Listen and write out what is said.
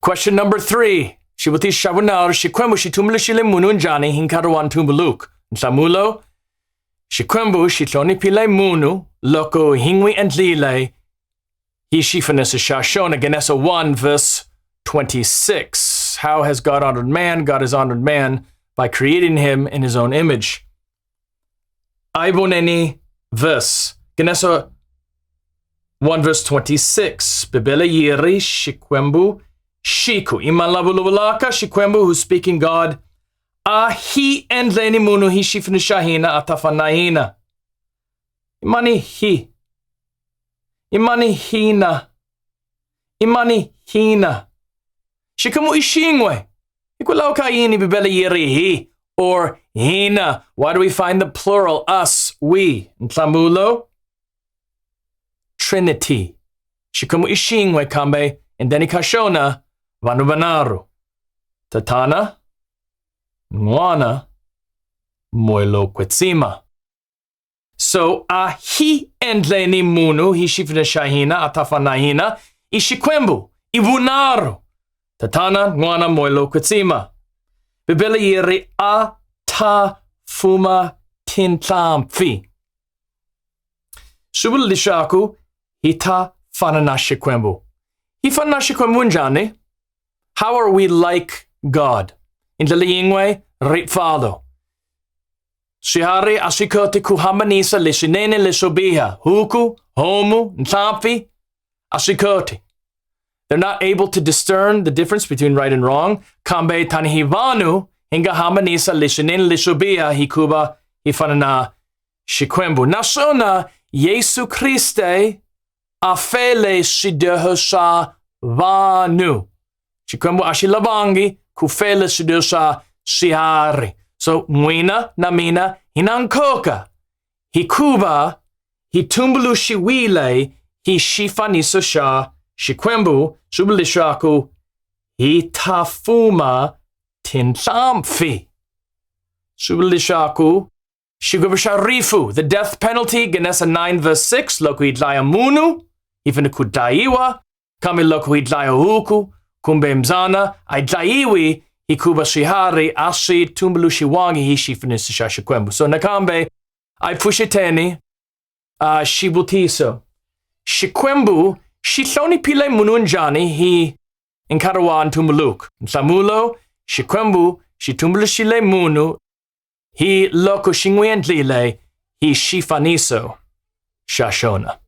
Question number 3. Xivutiso xa vunharhu, Xikwembu xi tumbuluxile munhu njhani hi nkarhi wa ntumbuluko? Nhlamulo, Xikwembu xi hloniphile munhu loko hi n'wi endlile hi xifaniso xa xona. Genesa 1 verse 26. How has God honored man? God has honored man by creating him in his own image. A hi voneni verse. Genesa 1 verse 26. Bibele yi ri Xikwembu xiku. I mani la vulavulaka? Xikwembu, who's speaking God. A hi endleni munhu hi xifaniso xa hina a ta fana na hina. I mani hi? I mani hina? I mani hina? Xikwembu i xin'we. Hikwalaho ka yini Bibele yi ri hi or hina? Why do we find the plural us, we? Nhlamulo, Trinity. Xikwembu i xin'we kambe endzeni ka xona vanhu vanharhu. Tatana, N'wana, Moya lowo Kwetsima. So a hi endleni munhu hi xifaniso xa hina a ta fana na hina, i Xikwembu, i vunharhu, Tatana, N'wana, Moya lowo Kwetsima. Bibele yi ri a ta fuma tinhlampfi. Swi vula leswaku hi ta fana na Xikwembu. Hi fana na Xikwembu njhani? How are we like God? Hi ndlela yin'we, ripfalo. Swiharhi a swi koti ku hambanisa leswinene leswo biha. Huku, homu, nhlampfi, a swi koti. They're not able to discern the difference between right and wrong. Kambe tanihi vanhu, hi nga hambanisa leswinene leswo biha hikuva hi fana na Xikwembu. Naswona Yesu Kriste a fele swidyoho swa vanhu. Xikwembu a xi lavangi ku fela swidyoho swa swiharhi. So n'wina na mina hi na nkoka hikuva hi tumbuluxiwile hi xifaniso xa Xikwembu, swi vula leswaku hi ta fuma tinhlampfi. Swi vula leswaku xigwevo xa rifu, the death penalty, Genesa 9 verse 6, loko hi dlaya munhu, hi fanele ku dlayiwa, kambe loko hi dlaya huku kumbe mbyana, a hi dlayiwi hikuva swiharhi a swi tumbuluxiwangi hi xifaniso xa Xikwembu. So nakambe a hi pfuxeteni xivutiso. Xikwembu xi hloniphile munhu njhani hi nkarhi wa ntumbuluko? Nhlamulo, Xikwembu xi tumbuluxile munhu hi loko xi n'wi endlile hi xifaniso xa xona.